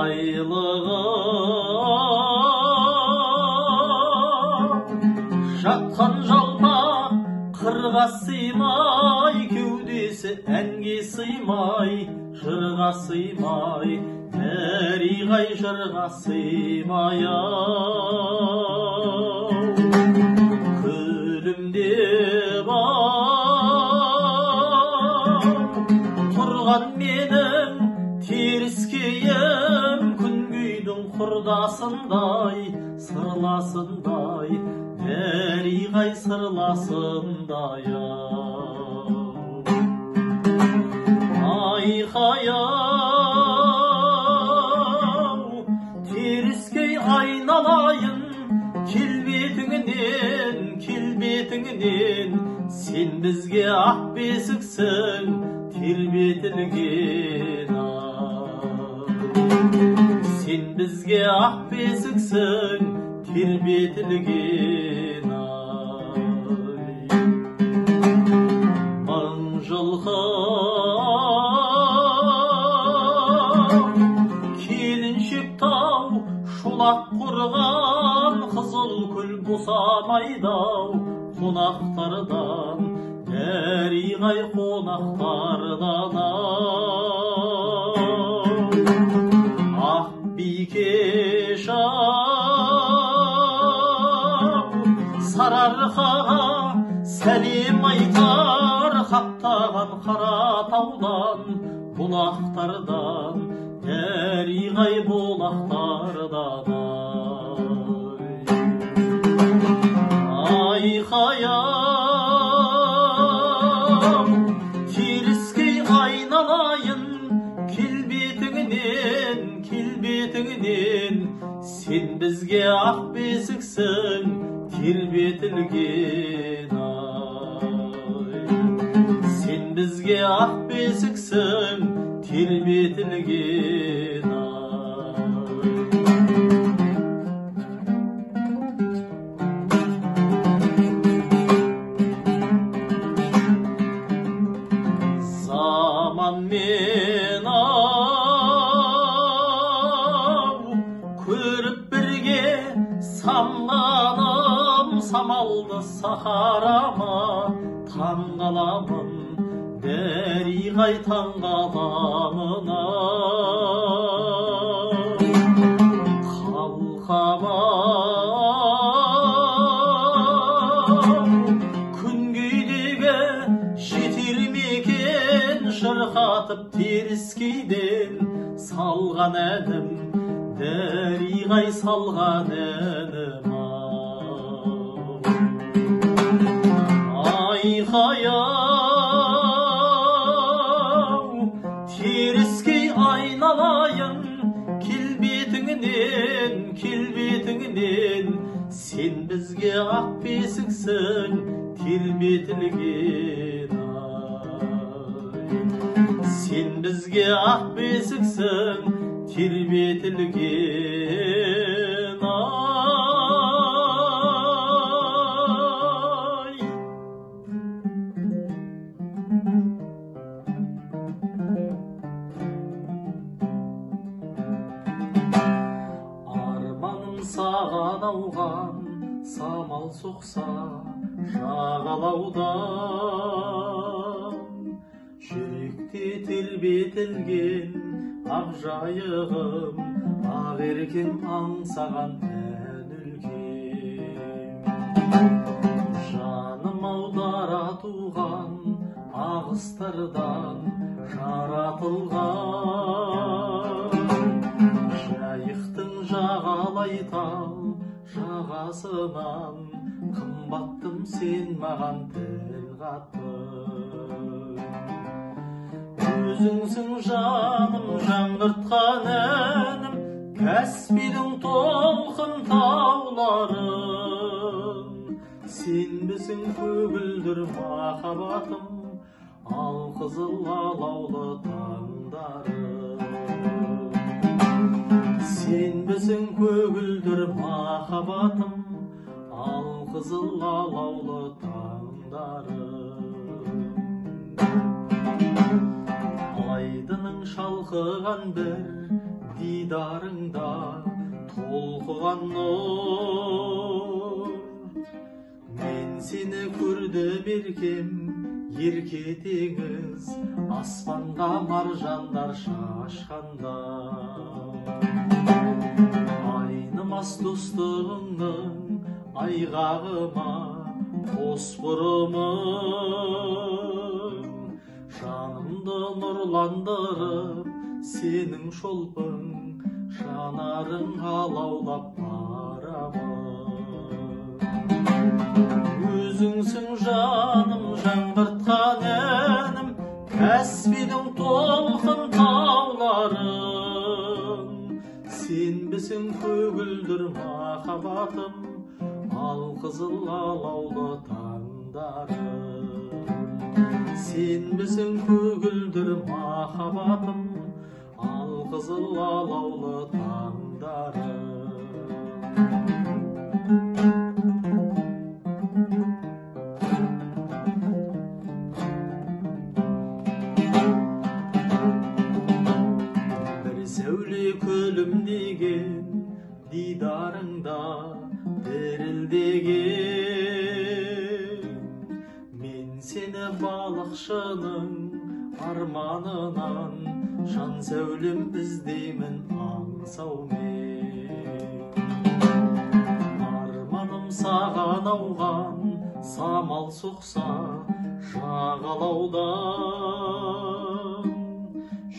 Жайлығып жатқан жалпақ қырға сыймай, кеудесі әнге сыймай, жырға сыймай, Дариғай жырға сыймай ау. Күлімдеп ау, тұрған менің теріскейім, күнгейдің құрдасындай, сырласындай, Дариғай сырласындай ау. Айқай ау, теріскей айналайын, келбетіңнен, келбетіңнен, сен бізге ақ бесіксің, тербетілген ай. Сен бізге ақ бесіксің, тербетілген ай. Мың жылқы келіншек тау, шолақ қорған, қызыл көл босамайды ау қонақтардан, Дариғай қонақтардан ау. Ақ бикеш ау, Сарыарқаға сәлем айтар, қаптаған қара таудан, бұлақтардан, Дариғай бұлақтардан ай. Айқай ау, теріскей айналайын, келбетіңнен, келбетіңнен, сен бізге ақ бесіксің, тербетілген ай. Сен бізге ақ бесіксің, тербетілген ай. Заманмен ау, көріп бірге самғаным, самалды сахарама таңғаламын, Дариғай таңғаламын ау. Қалқам ау, күнгейдегі жетер ме екен, шырқатып теріскейден салған әнім, Дариғай салған әнім ау. Айқай ау, теріскей айналайын, келбетіңнен, келбетіңнен, сен бізге ақ бесіксің, тербетілген ай. Сен бізге ақ бесіксің, тербетілген ай. Арманым саған ауған, самал соқса жағалаудан, жүректе тербетілген ақ жайығым, ақ еркем аңсаған ән өлкем. Жаным аудара туған ағыстардан жаратылған, жайықтың жағалай тал жағасынан, қымбаттым сен маған тіл қаттың. Өзіңсің жаным жаңғыртқан әнім, Каспийдің толқын тауларын. Сенбісің көгілдір махаббатым, алқызыл алаулы таңдарым. Сенбісің көгілдір махаббатым, алқызыл алаулы таңдарым. Айдының шалқыған бір Дидарыңда толқыған нұр. Мен сені көрдім еркем, ерке теңіз, аспанға маржандар шашқанда. Айнымас достығыңның айғағыма қос бұрымың. Жанымды нұрландырып, сенің шолпың, жанарың алаулап барамын. Өзіңсің жаным жаңғыртқан әнім, Каспийдің толқын тауларын. Сенбісің көгілдір махаббатым, алқызыл алаулы таңдарым. Сенбісің көгілдір махаббатым, алқызыл алаулы таңдарым. Бір сәуле күлімдеген дидарыңда дірілдеген. Мен сені балықшының арманынан жан сәулем іздеймін аңсаумен. Арманым саған ауған самал соқса жағалаудан.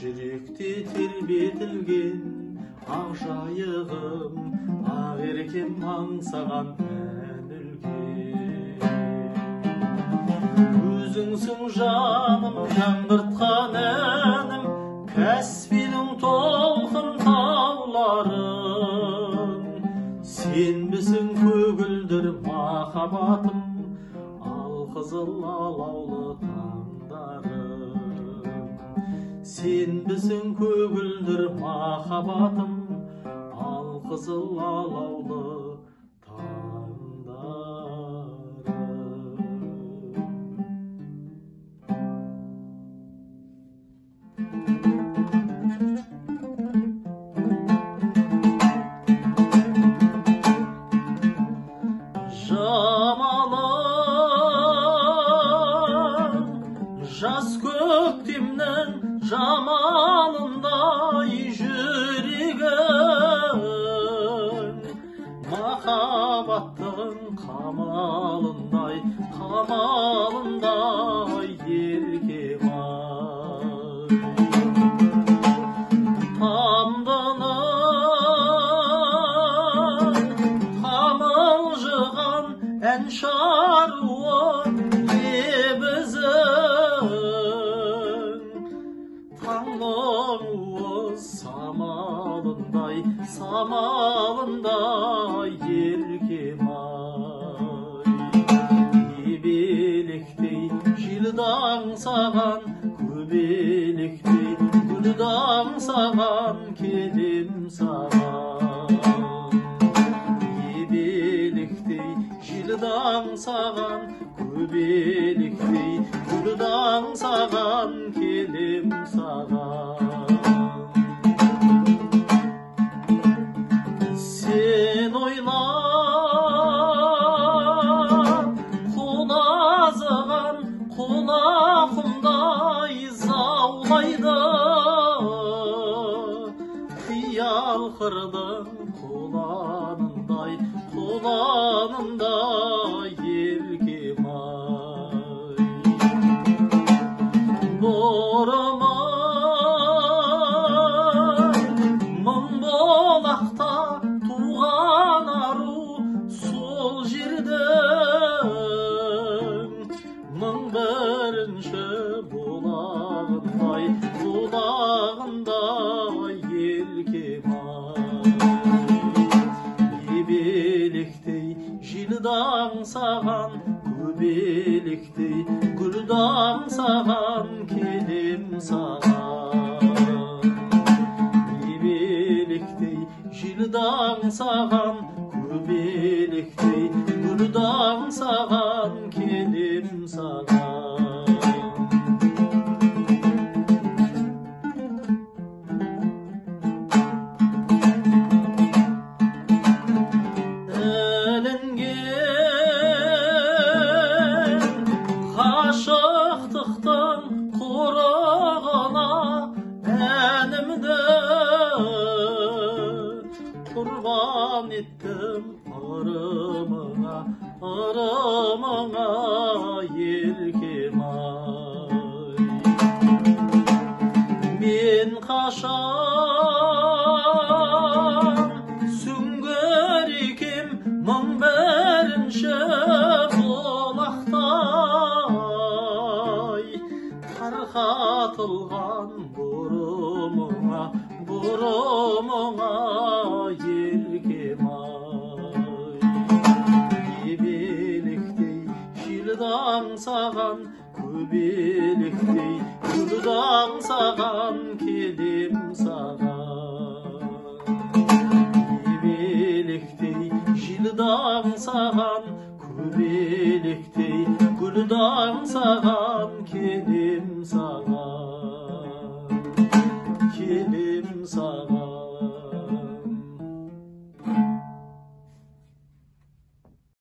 Жүректе тербетілген ақ жайығым, ақ еркем аңсаған ән үлкен. Өзіңсің жаным жаңғыртқан әнім, Каспийдің толқын тауларын. Сенбісің көгілдір махаббатым, алқызыл алаулы таңдарым. Сенбісің көгілдір махаббатым, алқызыл алаулы таңдарым. Жамалым, жас көктемнің жамалындай жүрегім, махаббаттың қамалындай, қамалындай еркем ай. Тамдының тамылжыған ән шаруы лебізің, таңның уыз самалындай, самалындай еркем ай. Ебелектей желді аңсаған, көбелектей гүлді аңсаған келем саған. Ебелектей желді аңсаған, көбелектей гүлді аңсаған келем саған. Сен ойлап құлазыған құла құмдай заулайды, қиял қырдың құланындай, құланындай еркем ай. Бұрымай мың бұлақта туған ару сол жердің мың бірінші бұлағындай, бұлағындай еркем ай. Ебелектей желді аңсаған, көбелектей гүлді аңсаған келем саған. Ебелектей желді аңсаған, көбелектей гүлді аңсаған келем саған. Құрбан еттім ырымыңа, ырымыңа, еркем ай. Мен қашан сүңгір екем, 1001-ші бұлақтай, тарқатылған бұрымыңа, бұрымыңа, еркем ай. Ебелектей желді аңсаған, көбелектей гүлді аңсаған келем саған. Ебелектей желді аңсаған, көбелектей гүлді аңсаған келем саған.